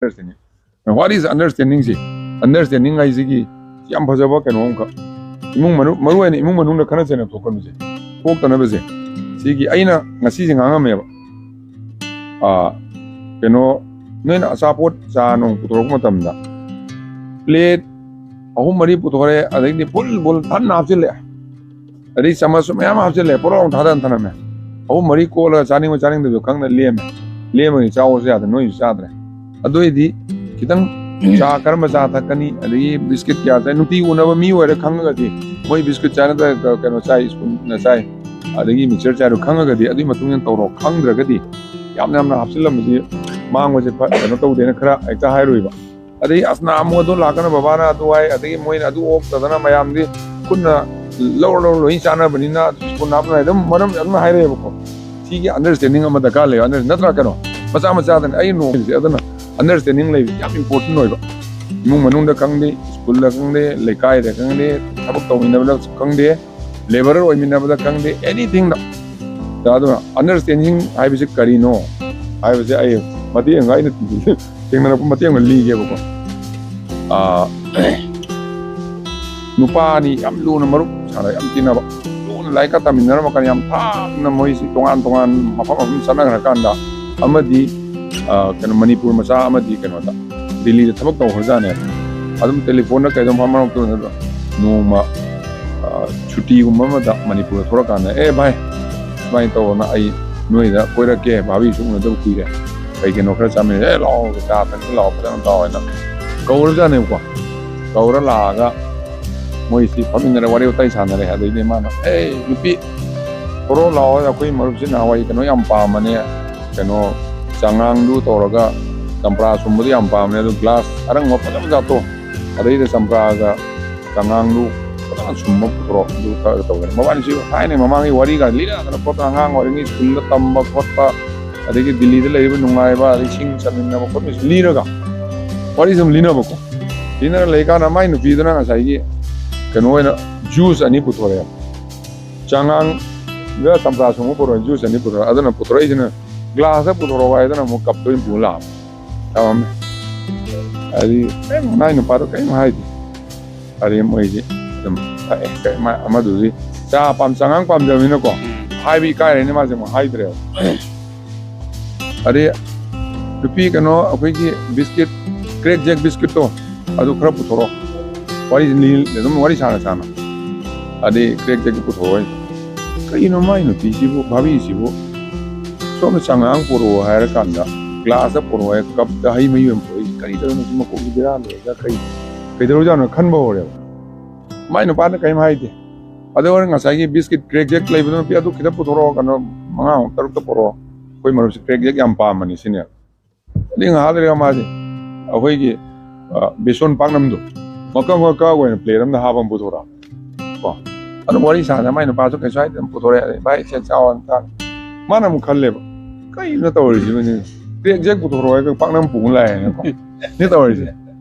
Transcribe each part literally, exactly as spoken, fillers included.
Understanding. What is understanding ꯁꯤ? Understanding ꯍꯥꯏꯁꯤꯒꯤ ꯌꯥꯝ ꯐꯖꯕ ꯀꯩꯅꯣ ꯑꯃꯈꯛ, ꯏꯃꯨꯡ ꯃꯅꯨꯡ, ꯃꯔꯨ ꯑꯣꯏꯅ ꯏꯃꯨꯡ ꯃꯅꯨꯡꯗ ꯈꯠꯅ ꯆꯩꯅꯕ ꯊꯣꯛꯀꯟꯕꯁꯦ ꯊꯣꯛꯇꯅꯕꯁꯦ, ꯁꯤꯒꯤ ꯑꯩꯅ ꯉꯁꯤꯁꯦ ꯉꯥꯡꯉꯝꯃꯦꯕ꯫ ꯑꯥ, ꯀꯩꯅꯣ, ꯅꯣꯏꯅ ꯑꯆꯥꯄꯣꯠ ꯆꯥ ꯅꯨꯡ ꯄꯨꯊꯣꯔꯛꯄ ꯃꯇꯝꯗ plate ꯑꯍꯨꯝ ꯃꯔꯤ ꯄꯨꯊꯣꯔꯛꯑꯦ, ꯑꯗꯩꯗꯤ ꯐꯨꯜ ꯐꯨꯜ ꯊꯟꯅ ꯍꯥꯞꯆꯤꯜꯂꯛꯑꯦ, ꯑꯗꯩ ꯆꯥꯃꯁꯁꯨ ꯃꯌꯥꯝ ꯍꯥꯞꯆꯤꯜꯂꯛꯑꯦ, ꯄꯣꯔꯣ ꯑꯃ ꯊꯥꯗꯅ ꯊꯅꯝꯃꯦ꯫ ꯑꯍꯨꯝ ꯃꯔꯤ ꯀꯣꯜꯂꯒ ꯆꯥꯅꯤꯡꯕ ꯆꯥꯅꯤꯡꯗꯕꯁꯨ ꯈꯪꯗ ꯂꯦꯝꯃꯦ꯫ ꯂꯦꯝꯃꯒꯤ ꯆꯥꯎꯁꯨ ꯌꯥꯗ꯭ꯔꯦ, ꯅꯣꯏꯁꯨ ꯆꯥꯗ꯭ꯔꯦ꯫ ꯑꯗꯨ ꯑꯣꯏꯗꯤ ꯈꯤꯇꯪ ꯆꯥ ꯀꯔꯝꯕ ꯆꯥ ꯊꯛꯀꯅꯤ, ꯑꯗꯒꯤ ꯕꯤꯁꯀꯤꯠ ꯀꯌꯥ ꯆꯥꯏ, ꯅꯨꯡꯇꯤ ꯎꯅꯕ ꯃꯤ ꯑꯣꯏꯔꯦ ꯈꯪꯉꯒꯗꯤ, ꯃꯣꯏ ꯕꯤꯁꯀꯤꯠ ꯆꯥꯏ ꯅꯠꯇ꯭ꯔꯒ ꯀꯩꯅꯣ ꯆꯥꯏ, ꯁ꯭ꯄꯨꯟꯅ ꯆꯥꯏ, ꯑꯗꯒꯤ ꯃꯤꯛꯆꯔ ꯆꯥꯏꯗꯣ ꯈꯪꯉꯒꯗꯤ ꯑꯗꯨꯒꯤ ꯃꯇꯨꯡ ꯏꯟꯅ ꯇꯧꯔꯣ꯫ ꯈꯪꯗ꯭ꯔꯒꯗꯤ ꯌꯥꯝꯅ ꯌꯥꯝꯅ ꯍꯥꯞꯆꯤꯜꯂꯝꯕꯁꯤ ꯃꯥꯡꯕꯁꯦ ꯐ-, ꯀꯩꯅꯣ ꯇꯧꯗꯦꯅ ꯈꯔ ꯍꯦꯛꯇ ꯍꯥꯏꯔꯣꯏꯕ꯫ ꯑꯗꯩ ꯑꯁ ꯅꯍꯥꯟꯃꯨꯛ ꯑꯗꯨ ꯂꯥꯛꯀꯅꯨ ꯕꯕꯥꯅ ꯑꯗꯨ ꯍꯥꯏ, ꯑꯗꯒꯤ ꯃꯣꯏꯅ ꯑꯗꯨ ꯑꯣꯛꯇꯗꯅ ꯃꯌꯥꯝꯗꯤ ꯈꯨꯠꯅ ꯂꯧꯔ ꯂꯧꯔ ꯂꯣꯏ ꯆꯥꯅꯕꯅꯤꯅ ꯁ꯭ꯄꯨꯟ ꯍꯥꯞꯅꯉꯥꯏ ꯑꯗꯨꯝ ꯃꯔꯝ ꯑꯗꯨꯝ ꯍꯥꯏꯔꯛꯑꯦꯕꯀꯣ꯫ ꯁꯤꯒꯤ understanding ꯑꯃ ꯗꯔꯀꯥꯔ ꯂꯩꯕ, under-, ꯅꯠꯇ꯭ꯔꯥ ꯀꯩꯅꯣ? ꯃꯆꯥ ꯃꯆꯥꯗꯅꯤ ꯑꯩ ꯅꯣꯡꯁꯦ ꯑꯗꯨꯅ understanding ꯂꯩꯕꯁꯤ ꯌꯥꯝ important ꯑꯣꯏꯕ꯫ ꯏꯃꯨꯡ ꯃꯅꯨꯡꯗ ꯈꯪꯗꯦ, ꯁ꯭ꯀꯨꯜꯗ ꯈꯪꯗꯦ, ꯂꯩꯀꯥꯏꯗ ꯈꯪꯗꯦ, ꯊꯕꯛ ꯇꯧꯃꯤꯟꯅꯕꯗ ꯈꯪꯗꯦ, laborer ꯑꯣꯏꯃꯤꯟꯅꯕꯗ ꯈꯪꯗꯦ, anythingꯗ꯫ ꯑꯗꯨꯅ understanding ꯍꯥꯏꯕꯁꯤ ꯀꯔꯤꯅꯣ ꯍꯥꯏꯕꯁꯦ ꯑꯩ ꯃꯇꯦꯛ ꯑꯃ ꯑꯩꯅ ꯊꯦꯡꯅꯔꯛꯄ ꯃꯇꯦꯛ ꯑꯃ ꯂꯤꯒꯦꯕꯀꯣ꯫ ꯑꯥ, ꯅꯨꯄꯥ ꯑꯅꯤ ꯌꯥꯝ ꯂꯨꯅ ꯃꯔꯨꯞ ꯁꯥꯟꯅ ꯌꯥꯝ ꯇꯤꯟꯅꯕ, ꯂꯨꯅ ꯂꯥꯏꯔꯤꯛꯀ ꯇꯝꯃꯤꯟꯅꯔꯝꯃꯀꯥꯟꯗ ꯌꯥꯝ ꯊꯥꯞꯅ ꯃꯣꯏꯁꯤ ꯇꯣꯉꯥꯟ ꯇꯣꯉꯥꯟ ꯃꯐꯝ ꯃꯐꯝ ꯆꯠꯅꯈ꯭ꯔꯀꯥꯟꯗ ꯑꯃꯗꯤ, ꯑꯥ, ꯀꯩꯅꯣ, ꯃꯅꯤꯄꯨꯔ ꯃꯆꯥ, ꯑꯃꯗꯤ ꯀꯩꯅꯣꯗ, ꯗꯤꯜꯂꯤꯗ ꯊꯕꯛ ꯇꯧꯈ꯭ꯔꯖꯥꯠꯅꯦ꯫ ꯑꯗꯨꯝ ꯇꯦꯂꯤꯐꯣꯟꯗ ꯀꯩꯗꯧ ꯐꯥꯎꯅꯔꯛꯇꯅ ꯅꯣꯡꯃ, ꯑꯥ, ꯁꯨꯇꯤꯒꯨꯝꯕ ꯑꯃꯗ ꯃꯅꯤꯄꯨꯔꯗ ꯊꯣꯛꯂꯛꯀꯥꯟꯗ, "ꯑꯦ ꯚꯥꯏ, ꯁꯨꯃꯥꯏꯅ ꯇꯧꯗꯅ ꯑꯩ ꯅꯣꯏꯗ ꯀꯣꯏꯔꯛꯀꯦ, ꯚꯥꯕꯤꯁꯨ ꯎꯅꯗꯕ ꯀꯨꯏꯔꯦ, ꯀꯩ ꯀꯩꯅꯣ ꯈꯔ ꯆꯥꯃꯤꯟꯅꯁꯦ, ꯑꯦ ꯂꯥꯛꯑꯣ, ꯆꯥ ꯊꯛꯁꯤ ꯂꯥꯛꯑꯣ, ꯐꯖꯅ ꯇꯧ" ꯍꯥꯏꯅ ꯀꯧꯔꯖꯥꯠꯅꯦꯕꯀꯣ꯫ ꯀꯧꯔ ꯂꯥꯛꯑꯒ ꯃꯣꯏꯁꯤ ꯐꯝꯃꯤꯟꯅꯔꯦ, ꯋꯥꯔꯤ ꯋꯥꯇꯥꯏ ꯁꯥꯟꯅꯔꯦ꯫ ꯑꯗꯩꯗꯤ ꯃꯥꯅ, "ꯑꯦ ꯅꯨꯄꯤ, ꯊꯣꯔꯛꯑꯣ ꯂꯥꯛꯑꯣ, ꯑꯩꯈꯣꯏ ꯃꯔꯨꯞꯁꯤ ꯅꯍꯥꯟꯋꯥꯏ ꯀꯩꯅꯣ ꯌꯥꯝ ꯄꯥꯝꯕꯅꯦ, ꯀꯩꯅꯣ ꯆꯉꯥꯡꯗꯨ ꯇꯧꯔꯒ ꯆꯝꯄ꯭ꯔꯥ ꯁꯨꯝꯕꯗꯨ ꯌꯥꯝ ꯄꯥꯝꯕꯅꯦ, ꯑꯗꯨ ꯒ꯭ꯂꯥꯁ ꯑꯔꯪꯕ ꯐꯖ ꯐꯖꯕꯗꯣ, ꯑꯗꯩꯗ ꯆꯝꯄ꯭ꯔꯥꯒ ꯆꯉꯥꯡꯗꯨ ꯐꯖꯅ ꯁꯨꯝꯕ ꯄꯨꯊꯣꯔꯛꯑꯣ, ꯑꯗꯨ ꯊꯛꯑꯒ ꯇꯧꯒꯅꯤ"꯫ ꯃꯕꯥꯅꯤꯁꯤ ꯊꯥꯏꯅ ꯃꯃꯥꯡꯒꯤ ꯋꯥꯔꯤꯒ ꯂꯤꯅꯗꯅ ꯈꯣꯠꯇꯅ ꯑꯉꯥꯡ ꯑꯣꯏꯔꯤꯉꯩ ꯁ꯭ꯀꯨꯜꯗ ꯇꯝꯕ ꯈꯣꯠꯄ, ꯑꯗꯒꯤ ꯗꯤꯜꯂꯤꯗ ꯂꯩꯔꯤꯕ ꯅꯨꯡꯉꯥꯏꯕ, ꯑꯗꯩ ꯁꯤꯡ ꯆꯠꯃꯤꯟꯅꯕ ꯈꯣꯠꯃꯤꯟꯅꯕ ꯂꯤꯔꯒ ꯋꯥꯔꯤ ꯁꯨꯝ ꯂꯤꯅꯕꯀꯣ꯫ ꯂꯤꯅꯔ ꯂꯩꯀꯥꯟꯗ ꯃꯥꯏ ꯅꯨꯄꯤꯗꯨꯅ ꯉꯁꯥꯏꯒꯤ ꯀꯩꯅꯣ ꯑꯣꯏꯅ ꯖꯨꯁ ꯑꯅꯤ ꯄꯨꯊꯣꯔꯛꯑꯦ꯫ ꯆꯉꯥꯡꯒ ꯆꯝꯄ꯭ꯔꯥ ꯁꯨꯝꯕ ꯄꯨꯊꯣꯔꯛꯑꯦ, ꯖꯨꯁ ꯑꯅꯤ ꯄꯨꯊꯣꯔꯛꯑꯦ꯫ ꯑꯗꯨꯅ ꯄꯨꯊꯣꯔꯛꯏꯁꯤꯅ ꯒ꯭ꯂꯥꯁꯇ ꯄꯨꯊꯣꯔꯛꯑꯣ ꯍꯥꯏꯗꯅ ꯑꯃꯨꯛ ꯀꯞꯇ ꯑꯣꯏꯅ ꯄꯨꯔ ꯂꯥꯛꯑꯕ꯫ ꯊꯝꯃꯝꯃꯦ꯫ ꯑꯗꯨꯗꯤ ꯀꯔꯤꯝ, ꯃꯥꯏ ꯅꯨꯄꯥꯗꯣ ꯀꯔꯤꯝ ꯍꯥꯏꯗꯦ꯫ ꯑꯗꯨꯗꯤ ꯃꯣꯏꯁꯤ ꯑꯗꯨꯝ ꯊꯛꯑꯦ꯫ ꯀꯔꯤꯝ ꯍꯥꯏ-, ꯑꯃꯗꯨꯗꯤ ꯆꯥ ꯄꯥꯝ-, ꯆꯉꯥꯡ ꯄꯥꯝꯖꯕꯅꯤꯅꯀꯣ, ꯎꯝ꯫ ꯍꯥꯏꯕ ꯏꯀꯥꯏꯔꯦꯅꯦ, ꯃꯥꯁꯦ ꯑꯃꯨꯛ ꯍꯥꯏꯗ꯭ꯔꯦꯕ꯫ ꯑꯗꯩ ꯅꯨꯄꯤ, ꯀꯩꯅꯣ, ꯑꯩꯈꯣꯏꯒꯤ ꯕꯤꯁꯀꯤꯠ, ꯀ꯭ꯔꯦꯛ ꯖꯦꯛ ꯕꯤꯁꯀꯤꯠꯇꯣ, ꯑꯗꯨ ꯈꯔ ꯄꯨꯊꯣꯔꯛꯑꯣ꯫ ꯋꯥꯔꯤ ꯂꯤ-, ꯑꯗꯨꯝ ꯋꯥꯔꯤ ꯁꯥꯅ ꯁꯥꯅ꯫ ꯑꯗꯩ ꯀ꯭ꯔꯦꯛ ꯖꯦꯛꯇꯣ ꯄꯨꯊꯣꯔꯛꯑꯣ ꯍꯥꯏ꯫ ꯀꯩꯅꯣ ꯃꯥꯏ ꯅꯨꯄꯤꯁꯤꯕꯨ, ꯚꯥꯕꯤꯁꯤꯕꯨ, ꯁꯣꯝꯗ ꯆꯉꯥꯡ ꯄꯨꯔꯛꯑꯣ ꯍꯥꯏꯔꯀꯥꯟꯗ, ꯒ꯭ꯂꯥꯁꯇ ꯄꯨꯔꯛꯑꯣ ꯍꯥꯏ, ꯀꯞꯇ ꯍꯩ ꯃꯍꯤ ꯑꯣꯏꯅ ꯄꯨꯔꯛꯏ꯫ ꯀꯔꯤ ꯇꯧꯔꯤꯅꯣ ꯁꯤ, ꯃꯀꯣꯛꯁꯤ ꯕꯦꯔꯥ ꯂꯩꯔꯒ ꯀꯩ, ꯀꯩꯗꯧꯔꯖꯥꯠꯅꯣ ꯈꯟꯕ ꯍꯧꯔꯦꯕ꯫ ꯃꯥꯏ ꯅꯨꯄꯥꯅ ꯀꯔꯤꯝ ꯍꯥꯏꯗꯦ꯫ ꯑꯗꯨꯒ ꯉꯁꯥꯏꯒꯤ ꯕꯤꯁꯀꯤꯠ ꯀ꯭ꯔꯦꯛ ꯖꯦꯛ ꯂꯩꯕꯗꯣ, "ꯅꯨꯄꯤ, ꯑꯗꯨ ꯈꯤꯇ ꯄꯨꯊꯣꯔꯛꯑꯣ, ꯀꯩꯅꯣ, ꯃꯉꯥꯃꯨꯛ, ꯇꯔꯨꯛꯇ ꯄꯨꯔꯛꯑꯣ, ꯑꯩꯈꯣꯏ ꯃꯔꯨꯞꯁꯦ ꯀ꯭ꯔꯦꯛ ꯖꯦꯛ ꯌꯥꯝ ꯄꯥꯝꯕꯅꯤ" ꯁꯤꯅꯦ꯫ ꯑꯗꯩ ꯉꯥꯏꯍꯥꯛ ꯂꯩꯔꯒ ꯃꯥꯁꯦ ꯑꯩꯈꯣꯏꯒꯤ, ꯑ, ꯕꯦꯁꯣꯟ ꯄꯥꯛꯅꯝꯗꯣ ꯃꯀꯛ ꯃꯀꯛ ꯑꯣꯏꯅ ꯄ꯭ꯂꯦꯠ ꯑꯃꯗ ꯍꯥꯞꯄ ꯑꯃ ꯄꯨꯊꯣꯔꯛꯑꯕ ꯀꯣ꯫ ꯑꯗꯨꯝ ꯋꯥꯔꯤ ꯁꯥꯟꯅ, ꯃꯥꯏ ꯅꯨꯄꯥꯁꯨ ꯀꯩꯁꯨ ꯍꯥꯏꯗꯦ, ꯑꯗꯨꯝ ꯄꯨꯊꯣꯔꯛꯑꯦ꯫ "ꯑꯗꯩ ꯚꯥꯏ, ꯁꯦ ꯆꯥꯎ" ꯍꯥꯏꯅ ꯆꯥꯔꯦ꯫ ꯃꯥꯅ ꯑꯃꯨꯛ ꯈꯜꯂꯦꯕ, "ꯀꯩꯅꯣ ꯇꯧꯔꯤꯁꯤꯕꯨ? ꯀ꯭ꯔꯦꯛ ꯖꯦꯛ ꯄꯨꯊꯣꯔꯛꯑꯣ ꯍꯥꯏꯔꯒ ꯄꯥꯛꯅꯝ ꯄꯨ ꯂꯥꯛꯑꯦꯅꯀꯣ, ꯅꯦ ꯇꯧꯔꯤꯁꯦ?"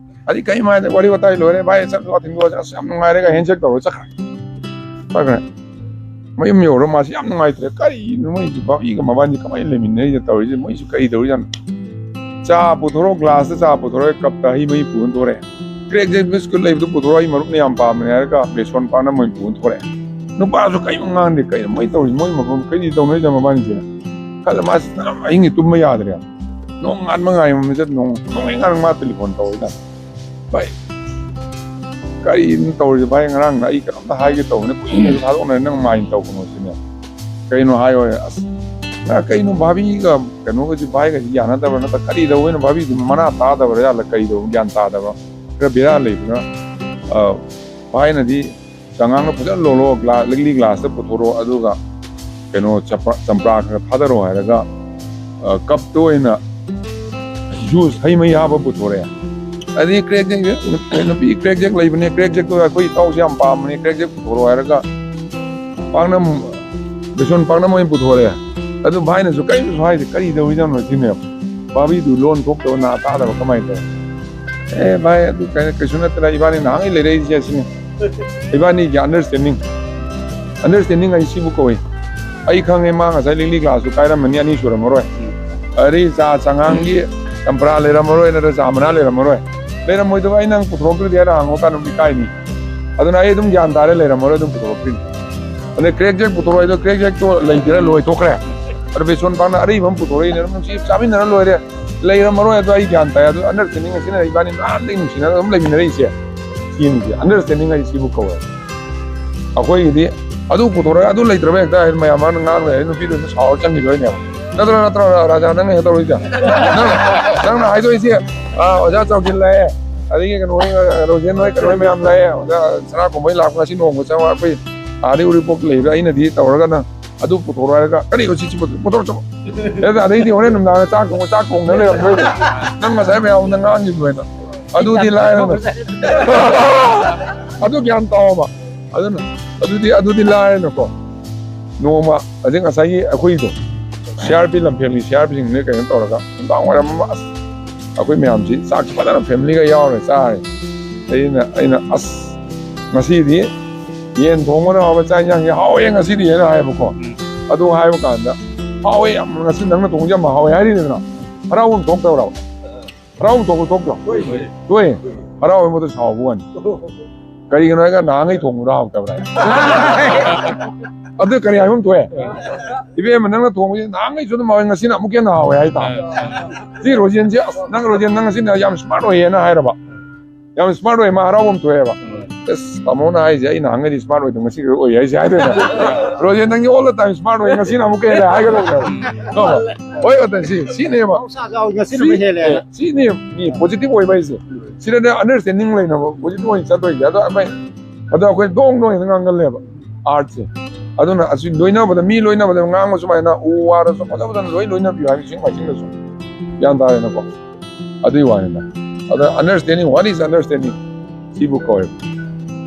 ꯑꯗꯩ ꯀꯩꯝ ꯍꯥꯏꯗꯦ, ꯋꯥꯔꯤ ꯋꯥꯇꯥꯏ ꯂꯣꯏꯔꯦ, "ꯚꯥꯏ, ꯆꯠꯂꯣ, ꯊꯤꯟꯗꯣꯛꯑꯁꯦ, ꯑꯁ, ꯌꯥꯝ ꯅꯨꯡꯉꯥꯏꯔꯦꯒ" ꯍꯦꯟꯁꯦꯛ ꯇꯧꯔꯒ ꯆꯠꯈ꯭ꯔꯦ꯫ ꯆꯠꯈ꯭ꯔꯦ꯫ ꯃꯌꯨꯝ ꯌꯧꯔ ꯃꯥꯁꯤ ꯌꯥꯝ ꯅꯨꯡꯉꯥꯏꯇ꯭ꯔꯦ꯫ "ꯀꯔꯤꯅꯣ ꯃꯣꯏꯁꯤ, ꯚꯥꯕꯤꯒ ꯃꯕꯥꯅꯤ ꯀꯃꯥꯏꯅ ꯂꯩꯃꯤꯟꯅꯔꯤꯅꯣ ꯇꯧꯔꯤꯁꯦ? ꯃꯣꯏꯁꯤ ꯀꯔꯤ ꯇꯧꯔꯤꯖꯥꯠꯅꯣ?" ꯆꯥ ꯄꯨꯊꯣꯔꯛꯑꯣ, ꯒ꯭ꯂꯥꯁꯇ ꯆꯥ ꯄꯨꯊꯣꯔꯛꯑꯦ, ꯀꯞꯇ ꯍꯩ ꯃꯍꯤ ꯄꯨꯊꯣꯔꯛꯑꯦ꯫ "ꯀ꯭ꯔꯦꯛ ꯖꯦꯛ ꯕꯤꯁꯀꯨꯠ ꯂꯩꯕꯗꯨ ꯄꯨꯊꯣꯔꯛꯑꯣ, ꯑꯩ ꯃꯔꯨꯞꯅ ꯌꯥꯝ ꯄꯥꯝꯕꯅꯦ" ꯍꯥꯏꯔꯒ ꯕꯦꯁꯣꯟ ꯄꯥꯛꯅꯝ ꯑꯣꯏꯅ ꯄꯨꯊꯣꯔꯛꯑꯦ꯫ ꯅꯨꯄꯥꯁꯨ ꯀꯔꯤꯝ ꯉꯥꯡꯗꯦ꯫ "ꯀꯩꯅꯣ ꯃꯣꯏ ꯇꯧꯔꯤꯁꯦ? ꯃꯣꯏ ꯃꯐꯝ ꯀꯩꯗꯤ ꯇꯧꯅꯔꯤꯖꯥꯠꯅꯣ ꯃꯕꯥꯅꯤꯁꯦ?" ꯈꯜꯂ ꯃꯥꯁꯤ ꯑꯍꯤꯡꯒꯤ ꯇꯨꯝꯕ ꯌꯥꯗ꯭ꯔꯦ꯫ ꯅꯣꯡꯉꯥꯟꯕ ꯉꯥꯏꯕ ꯃꯤꯁꯠ ꯅꯣꯡ-, ꯅꯣꯡꯃꯩ ꯉꯥꯔꯪ ꯃꯥ ꯇꯦꯂꯤꯐꯣꯟ ꯇꯧꯔꯤꯖꯥꯠꯅꯤ꯫ "ꯚꯥꯏ, ꯀꯔꯤꯅꯣ ꯇꯧꯔꯤꯁꯦ ꯚꯥꯏ? ꯉꯔꯥꯡꯅ ꯑꯩ ꯀꯩꯅꯣꯝꯇ ꯍꯥꯏꯒꯦ ꯇꯧꯕꯅꯦ, ꯀꯨꯏꯅꯁꯨ ꯊꯥꯗꯣꯛꯅꯔꯦ, ꯅꯪ ꯃꯥꯏꯟ ꯇꯧꯒꯅꯣ" ꯁꯤꯅꯦ꯫ "ꯀꯩꯅꯣ ꯍꯥꯏꯌꯣ?" "ꯑꯁ, ꯅ ꯀꯩꯅꯣ ꯚꯥꯕꯤꯒ ꯀꯩꯅꯣꯒꯁꯤ, ꯚꯥꯏꯒꯁꯤ ꯌꯥꯅꯗꯕ꯭ꯔꯥ? ꯅꯠꯇ꯭ꯔ ꯀꯔꯤ ꯇꯧꯕꯩꯅꯣ? ꯚꯥꯕꯤꯗꯨ ꯃꯅꯥ ꯇꯥꯗꯕ꯭ꯔꯥ ꯖꯥꯠꯂ? ꯀꯔꯤ ꯇꯧꯕ ꯒ꯭ꯌꯥꯟ ꯇꯥꯗꯕ? ꯈꯔ ꯕꯦꯔꯥ ꯂꯩꯕꯅ, ꯑ, ꯚꯥꯏꯅꯗꯤ ꯆꯉꯥꯡꯗꯣ ꯐꯖꯅ ꯂꯣꯜꯂꯣ, ꯒ꯭ꯂꯥ-, ꯂꯤꯛꯂꯤ ꯒ꯭ꯂꯥꯁꯇ ꯄꯨꯊꯣꯔꯛꯑꯣ, ꯑꯗꯨꯒ ꯀꯩꯅꯣ ꯆꯝꯄ꯭ꯔꯥ, ꯆꯝꯄ꯭ꯔꯥ ꯈꯔ ꯊꯥꯗꯔꯛꯑꯣ" ꯍꯥꯏꯔꯒ, ꯑ, ꯀꯞꯇ ꯑꯣꯏꯅ ꯖꯨꯁ, ꯍꯩ ꯃꯍꯤ ꯍꯥꯞꯄ ꯄꯨꯊꯣꯔꯛꯑꯦ꯫ ꯑꯗꯩ ꯀ꯭ꯔꯦꯛ ꯖꯦꯛ, ꯅꯨꯄꯤ, "ꯀ꯭ꯔꯦꯛ ꯖꯦꯛ ꯂꯩꯕꯅꯦ, ꯀ꯭ꯔꯦꯛ ꯖꯦꯛꯇꯣ ꯑꯩꯈꯣꯏ ꯏꯇꯥꯎꯁꯦ ꯌꯥꯝ ꯄꯥꯝꯕꯅꯦ, ꯀ꯭ꯔꯦꯛ ꯖꯦꯛ ꯄꯨꯊꯣꯔꯛꯑꯣ" ꯍꯥꯏꯔꯒ ꯄꯥꯛꯅꯝ, ꯕꯦꯁꯣꯟ ꯄꯥꯛꯅꯝ ꯑꯣꯏꯅ ꯄꯨꯊꯣꯔꯛꯑꯦ꯫ ꯑꯗꯨ ꯚꯥꯏꯅꯁꯨ ꯀꯔꯤꯝꯇꯁꯨ ꯍꯥꯏꯗꯦ, "ꯀꯔꯤ ꯇꯧꯔꯤꯖꯥꯠꯅꯣ ꯁꯤꯅꯦ? ꯚꯥꯕꯤꯗꯨ ꯂꯣꯟ ꯊꯣꯛꯇꯕ, ꯅꯥ ꯇꯥꯗꯕ ꯀꯃꯥꯏꯅ ꯇꯧꯋꯤ?" "ꯑꯦ ꯚꯥꯏ, ꯑꯗꯨ ꯀꯩ-, ꯀꯩꯁꯨ ꯅꯠꯇꯦꯗ, ꯏꯕꯥꯅꯤ ꯅꯍꯥꯟꯉꯩ ꯂꯩꯔꯛꯏꯁꯦ ꯁꯤꯅꯤ, ꯏꯕꯥꯅꯤꯒꯤ ꯑꯟꯗꯔꯁ꯭ꯇꯦꯟꯗꯤꯡ꯫ ꯑꯟꯗꯔꯁ꯭ꯇꯦꯟꯗꯤꯡ ꯍꯥꯏꯁꯤ ꯁꯤꯕꯨ ꯀꯧꯏ꯫ ꯑꯩ ꯈꯪꯉꯦ, ꯃꯥ ꯉꯁꯥꯏ ꯂꯤꯛꯂꯤ ꯒ꯭ꯂꯥꯁꯁꯨ ꯀꯥꯏꯔꯝꯃꯅꯤ, ꯑꯅꯤ ꯁꯨꯔꯝꯃꯔꯣꯏ꯫ ꯑꯗꯩ ꯆꯥ ꯆꯉꯥꯡꯒꯤ ꯆꯝꯄ꯭ꯔꯥ ꯂꯩꯔꯝꯃꯔꯣꯏ, ꯅꯠꯇ꯭ꯔ ꯆꯥ ꯃꯅꯥ ꯂꯩꯔꯝꯃꯔꯣꯏ꯫ ꯂꯩꯔꯝꯃꯣꯏꯗꯕ ꯑꯩ ꯅꯪ ꯄꯨꯊꯣꯔꯛꯇ꯭ꯔꯗꯤ ꯍꯥꯏꯅ ꯍꯪꯕ ꯀꯥꯟꯗ ꯑꯗꯨꯝ ꯏꯀꯥꯏꯅꯤ꯫ ꯑꯗꯨꯅ ꯑꯩ ꯑꯗꯨꯝ ꯒ꯭ꯌꯥꯟ ꯇꯥꯔꯦ, ꯂꯩꯔꯝꯃꯔꯣꯏ, ꯑꯗꯨꯝ ꯄꯨꯊꯣꯔꯛꯇ꯭ꯔꯤꯅꯤ꯫ ꯑꯗꯩ ꯀ꯭ꯔꯦꯛ ꯖꯦꯛ ꯄꯨꯊꯣꯔꯛꯑꯣ ꯍꯥꯏꯗꯣ, ꯀ꯭ꯔꯦꯛ ꯖꯦꯛꯇꯣ ꯂꯩꯇ꯭ꯔꯦ, ꯂꯣꯏꯊꯣꯛꯈ꯭ꯔꯦ꯫ ꯑꯗꯣ ꯕꯦꯁꯣꯟ ꯄꯥꯛꯅ ꯑꯔꯤꯕ ꯑꯃ ꯄꯨꯊꯣꯔꯛꯏꯅꯦ, ꯑꯗꯨꯝ ꯅꯨꯡꯁꯤ ꯆꯥꯃꯤꯟꯅꯔ ꯂꯣꯏꯔꯦ꯫ ꯂꯩꯔꯝꯃꯔꯣꯏ, ꯑꯗꯣ ꯑꯩ ꯒ꯭ꯌꯥꯟ ꯇꯥꯏ꯫ ꯑꯗꯨ ꯑꯟꯗꯔꯁ꯭ꯇꯦꯟꯗꯤꯡ ꯑꯁꯤꯅ ꯏꯕꯥꯅꯤ ꯅꯍꯥꯟꯗꯒꯤ ꯅꯨꯡꯁꯤꯅꯔꯒ ꯑꯗꯨꯝ ꯂꯩꯃꯤꯟꯅꯔꯛꯏꯁꯦ꯫ ꯁꯤꯅꯤ, ꯑꯟꯗꯔꯁ꯭ꯇꯦꯟꯗꯤꯡ ꯍꯥꯏꯁꯤ ꯁꯤꯕꯨ ꯀꯧꯋꯦ꯫ ꯑꯩꯈꯣꯏꯒꯤꯗꯤ ꯑꯗꯨ ꯄꯨꯊꯣꯔꯛꯑꯦ, ꯑꯗꯨ ꯂꯩꯇ꯭ꯔꯕ ꯍꯦꯛꯇ ꯍꯥꯏꯗꯤ ꯃꯌꯥꯝ ꯃꯥꯡꯗ ꯉꯥꯡ ꯂꯩꯔꯦ, ꯅꯨꯄꯤꯗꯨꯅ ꯁꯥꯎꯔ ꯆꯪꯈꯤꯗꯣꯏꯅꯦꯕ꯫ ꯅꯠꯇ꯭ꯔꯣ, ꯅꯠꯇ꯭ꯔꯣ, ꯔꯥ-, ꯔꯥꯖꯥ, ꯅꯪꯅ ꯍꯦꯛ ꯇꯧꯔꯛꯏꯁꯦ? ꯅꯪ, ꯅꯪꯅ ꯍꯥꯏꯗꯣꯛꯏꯁꯦ, ꯑꯥ, ꯑꯣꯖꯥ ꯆꯥꯎꯁꯤꯜ ꯂꯥꯛꯑꯦ, ꯑꯗꯒꯤ ꯀꯩꯅꯣ ꯍꯣꯏ, ꯔꯣꯖꯦꯟ ꯍꯣꯏ, ꯀꯩꯅꯣ ꯍꯣꯏ ꯃꯌꯥꯝ ꯂꯥꯛꯑꯦ, ꯑꯣꯖꯥ ꯁꯅꯥ ꯀꯨꯝꯍꯩ ꯂꯥꯛꯄ ꯉꯁꯤ ꯅꯣꯡꯃ ꯆꯪꯉꯛꯄ ꯑꯩꯈꯣꯏ ꯑꯥꯗꯩ ꯎꯔꯤꯄꯣꯛ ꯂꯩꯕ ꯑꯩꯅꯗꯤ ꯇꯧꯔꯒꯅ ꯑꯗꯨ ꯄꯨꯊꯣꯔꯛꯑꯣ ꯍꯥꯏꯔꯒ, "ꯀꯔꯤ ꯍꯧꯖꯤꯛꯁꯤ ꯄꯨꯊꯣꯔꯛꯑꯣ, ꯄꯨꯊꯣꯔꯛꯑꯣ, ꯆꯠꯂꯣ"꯫ ꯑꯗꯩꯗꯤ ꯍꯣꯔꯦꯟ ꯅꯨꯡꯗꯥꯡꯗ ꯆꯥꯛ ꯊꯣꯡꯕ, ꯆꯥꯛ ꯊꯣꯡꯅ ꯂꯩꯔꯝꯗꯣꯏꯅꯦ꯫ ꯅꯪ ꯉꯁꯥꯏ ꯃꯌꯥꯝꯅ ꯉꯥꯡꯈꯤꯕꯗꯣ ꯍꯥꯏꯅ꯫ ꯑꯗꯨꯗꯤ ꯂꯥꯏꯔꯅ꯫ ꯑꯗꯨ ꯒ꯭ꯌꯥꯟ ꯇꯥꯎꯕ꯫ ꯑꯗꯨꯅ ꯑꯗꯨꯗꯤ, ꯑꯗꯨꯗꯤ ꯂꯥꯏꯔꯅꯀꯣ꯫ ꯅꯣꯡꯃ ꯍꯧꯖꯤꯛ ꯉꯁꯥꯏꯒꯤ ꯑꯩꯈꯣꯏꯗꯣ C R P ꯂꯝꯐꯦꯜꯒꯤ C R ꯄꯤꯁꯤꯡꯗꯨꯅ ꯀꯩꯅꯣ ꯇꯧꯔꯒ ꯅꯨꯡꯗꯥꯡ ꯋꯥꯏꯔꯝ ꯑꯃ ꯑꯁ ꯑꯩꯈꯣꯏ ꯃꯌꯥꯝꯁꯤ ꯆꯥꯛ ꯐꯖꯅ ꯐꯦꯃꯤꯂꯤꯒ ꯌꯥꯎꯔ ꯆꯥꯔꯦ꯫ ꯑꯩꯅ, ꯑꯩꯅ "ꯑꯁ ꯉꯁꯤꯗꯤ ꯌꯦꯟ ꯊꯣꯡꯕꯅ ꯍꯥꯎꯕ, ꯆꯥꯛ ꯏꯟꯖꯥꯡꯁꯤ ꯍꯥꯎꯋꯦ ꯉꯁꯤꯗꯤ" ꯍꯥꯏꯅ ꯍꯥꯏꯌꯦꯕꯀꯣ꯫ ꯑꯗꯨ ꯍꯥꯏꯕ ꯀꯥꯟꯗ "ꯍꯥꯎꯋꯦ ꯌꯥꯝ, ꯉꯁꯤ ꯅꯪꯅ ꯊꯣꯡꯕꯁꯦ ꯌꯥꯝ ꯍꯥꯎꯋꯦ" ꯍꯥꯏꯔꯤꯗꯅ꯫ ꯍꯔꯥꯎꯕ ꯊꯣꯛꯇꯕ꯭ꯔꯕ? ꯍꯔꯥꯎꯕ ꯊꯣꯛꯄ ꯊꯣꯛꯇ꯭ꯔꯣ? ꯊꯣꯛꯑꯦ꯫ ꯍꯔꯥꯎꯕꯩ ꯃꯍꯨꯠꯇ ꯁꯥꯎꯕ ꯋꯥꯅꯤ꯫ ꯀꯔꯤꯒꯤꯅꯣ ꯍꯥꯏꯔꯒ ꯅꯍꯥꯟꯈꯩ ꯊꯣꯡꯕꯗꯣ ꯍꯥꯎꯇꯕ꯭ꯔꯥ ꯍꯥꯏ꯫ ꯑꯗꯨ ꯀꯔꯤ ꯍꯥꯏꯐꯝ ꯊꯣꯛꯑꯦ? "ꯏꯕꯦꯝꯃ, ꯅꯪꯅ ꯊꯣꯡꯕꯁꯤ ꯅꯍꯥꯟꯈꯩꯁꯨ ꯑꯗꯨꯝ ꯍꯥꯎꯋꯦ, ꯉꯁꯤꯅ ꯑꯃꯨꯛꯀ ꯍꯦꯟꯅ ꯍꯥꯎꯋꯦ" ꯍꯥꯏ ꯇꯥꯕꯅꯤ꯫ ꯁꯤ ꯔꯣꯖꯦꯟꯁꯦ, "ꯑꯁ, ꯅꯪ ꯔꯣꯖꯦꯟ, ꯅꯪ ꯉꯁꯤꯅ ꯌꯥꯝ ꯁ꯭ꯃꯥꯔꯠ ꯑꯣꯏꯌꯦꯅ" ꯍꯥꯏꯔꯕ꯫ ꯌꯥꯝ ꯁ꯭ꯃꯥꯔꯠ ꯑꯣꯏ, ꯃꯥ ꯍꯔꯥꯎꯕ ꯑꯃ ꯊꯣꯛꯑꯦꯕ꯫ "ꯑꯁ, ꯇꯥꯃꯣꯅ ꯍꯥꯏꯁꯦ ꯑꯩ ꯅꯍꯥꯟꯈꯩꯗꯤ ꯁ꯭ꯃꯥꯔꯠ ꯑꯣꯏꯗꯣ ꯉꯁꯤ ꯈꯛ ꯑꯣꯏ" ꯍꯥꯏꯁꯦ ꯍꯥꯏꯗꯣꯏꯅꯦ꯫ "ꯔꯣꯖꯦꯟ, ꯅꯪꯗꯤ all the time ꯁ꯭ꯃꯥꯔꯠ ꯑꯣꯏ, ꯉꯁꯤꯅ ꯑꯃꯨꯛꯀ ꯍꯦꯜꯂꯦ" ꯍꯥꯏꯒꯗꯧꯕꯅꯦꯕ꯫ ꯈꯪꯉꯕ? ꯍꯣꯏ, ꯑꯗꯨꯅ ꯁꯤ, ꯁꯤꯅꯦꯕ꯫ ꯃꯍꯧꯁꯥꯁꯨ ꯉꯁꯤꯅ ꯁꯤ, ꯑꯃꯨꯛ ꯍꯦꯜꯂꯦ꯫ ꯑꯦ, ꯁꯤꯅꯦ ꯃꯤ ꯄꯣꯖꯤꯇꯤꯚ ꯑꯣꯏꯕ ꯍꯥꯏꯁꯦ꯫ ꯁꯤꯗꯅꯦ ꯑꯟꯗꯔꯁ꯭ꯇꯦꯟꯗꯤꯡ ꯂꯩꯅꯕ ꯄꯣꯖꯤꯇꯤꯚ ꯑꯣꯏꯅ ꯆꯠꯇꯣꯏꯁꯦ꯫ ꯑꯗꯣ ꯑꯩꯈꯣꯏ, ꯑꯗꯣ ꯑꯩꯈꯣꯏ ꯗꯣꯡ ꯗꯣꯡ ꯍꯦꯛꯇ ꯉꯥꯡꯒꯜꯂꯦꯕ ꯑꯥꯔꯠꯁꯦ꯫ ꯑꯗꯨꯅ ꯑꯁꯤ ꯂꯣꯏꯅꯕꯗ, ꯃꯤ ꯂꯣꯏꯅꯕꯗ ꯉꯥꯡꯕ ꯁꯨꯃꯥꯏꯅ ꯎ ꯋꯥꯔꯁꯨ ꯐꯖ ꯐꯖꯅ ꯂꯣꯏ ꯂꯣꯏꯅꯕꯤꯌꯨ ꯍꯥꯏꯕ ꯏꯁꯤꯡ ꯃꯥꯏꯁꯤꯡꯗꯁꯨ꯫ ꯒ꯭ꯌꯥꯟ ꯇꯥꯔꯦꯅꯀꯣ? ꯑꯗꯨꯒꯤ ꯋꯥꯅꯤꯗ꯫ ꯑꯗ understanding, what is understanding? ꯁꯤꯕꯨ ꯀꯧꯋꯦꯕ꯫